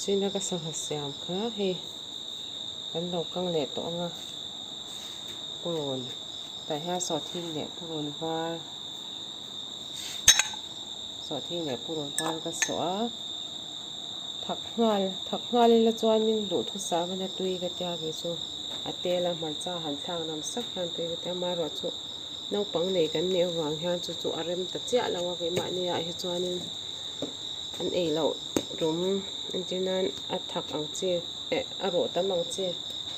China ka sangha siam kha hei kan lo kang leh tawh ang a purun tah hian sawhthing leh purun var sawhthing leh purun var ka sawh a thak nghal thak nghal ila chuanin duhthusam a tui ka tia kei chu a tel a hmarcha han thlak lam sak hian tui ka tia amaherawhchu naupang nei kan nih avang hian chu chu a rem ta chiah lo a keimahni ah hi chuanin an ei loh rum entir nan a thak ang chi eh a rawh tam ang chi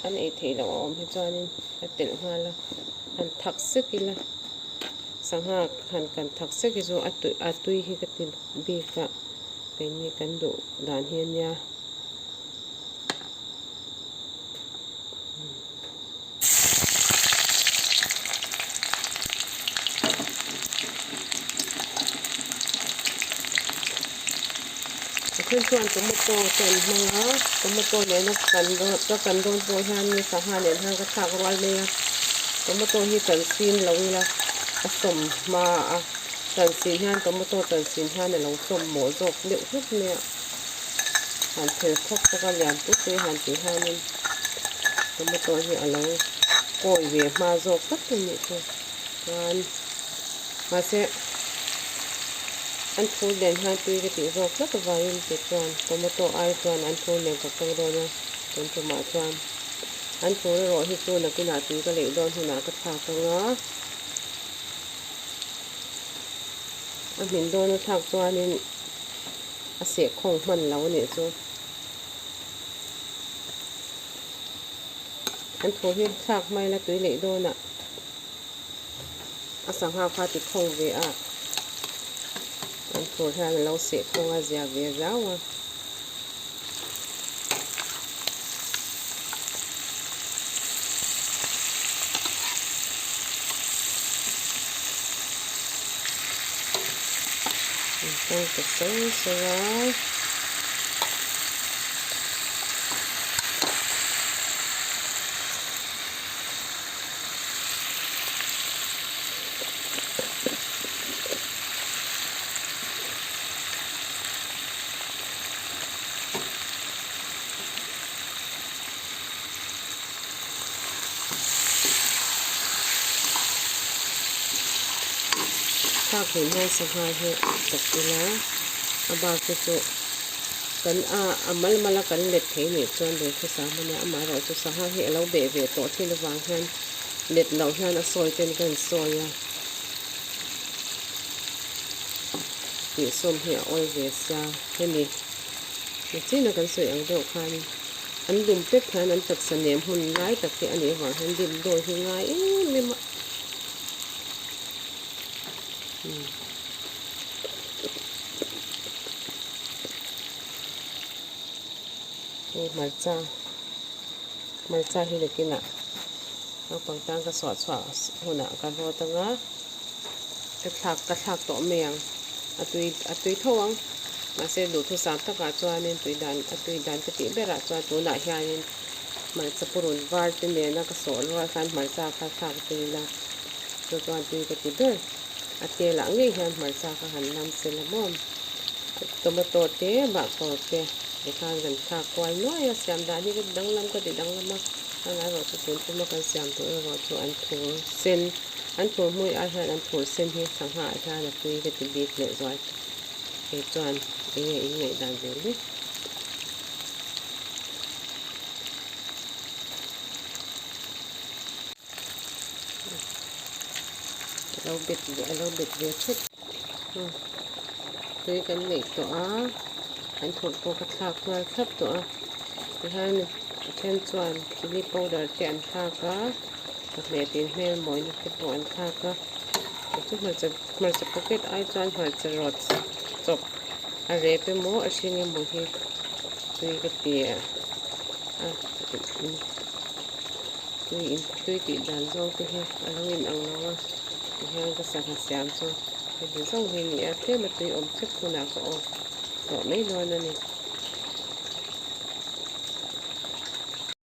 an ei theih loh a awm hi chuanin a telh nghal a han thak sek ila sangha han kan thak sek hi chu a tui a tui hi ka ti bik a keini kan duh dan hi ania. A then chuan tomato te an hmang a tomato nena kan dawn ka kan dawn pawh hian sangha nen hian ka thlak rual mai a tomato hi kan sin lo ila a sawm hma a chan sin hian tomato chan sin hian a lo sawm mawh zawk deuh hlek mai a han phel khawp bawk a lian pui pui han tih hianin tomato hi a lo kawi ve hma zawk tlat a nih chu chuan mahse an phur nen hian tui ka tih zawk tlat avangin tichuan tomato ai chuan an phur nen ka kang dawn a tun tumah chuan an phur erawh hi chu nakinah tui ka leih dawn hunah ka thlak ang a a hmin dawn a thlak chuanin a seh khawng hman lo a nih chu. An thu hi thlak hma ila tui leh dawnah a sangha kha ti khawng ve a, an thur hian a lo seh khawng a zia ve riau a. An tang ta sawi sawi a. Thlak hlim hian sangha hi chawp ila a bak te chu kan a a mal mal a kan let thei nih chuan duhthusam a nia amaherawhchu sangha hi a lo beh ve tawh thin avang hian let loh hian a sawi ten ka insawi a tih sawm hi a awl ve sia hemi nachina kan sawi ang deuh khan an lum pek hian an taksa nem hun lai tak hi a nih avang hian dim dawi hi ngai em em a hei hmarcha hmarcha hi nakinah naupang tan ka suah chhuah hunah ka rawt anga ka thlak ka thlak tawh mai ang a tui a tui tho ang mahse duhthusam takah chuanin tui dan a tui dan ka tih berah chuan tunah hianin hmarcha purun var te nena ka sawh rual khan hmarcha kha thlak tui ila chu chuan tui ka ti ber a telah ngei hian hmarcha kha han lam sel a maw tomato te bahkawr te tikhan kan thlak kual nuai a siam dan hi ka ti danglam ka ti danglam a amaherawh chu tun tuma kan siam tur erawh chu an thur sen an thur hmui ah hian an thur sen hi sangha ah hian a tui ka ti bik leh zual kei chuan enge in ngaihdan ve le. A lo bet ve a lo bet ve thut tui kan neih tawh a an thawk pawh ka thlak nghal thlap tawh a tihian a then chuan chilli powder te an thlak a chawhmeh tih hmel mawina te pawh an thlak a chu hmarcha hmarcha packet ai chuan hmarcha rawt chawp a rep emaw a hring emaw hi tui ka ti a tui in tui tih dan zawng te hi a lo in ang lo a tihian ka sangha siam chu heti zawng hi a ni a tlem a tui awm chep hunah ka off tawh mai dawn a ni.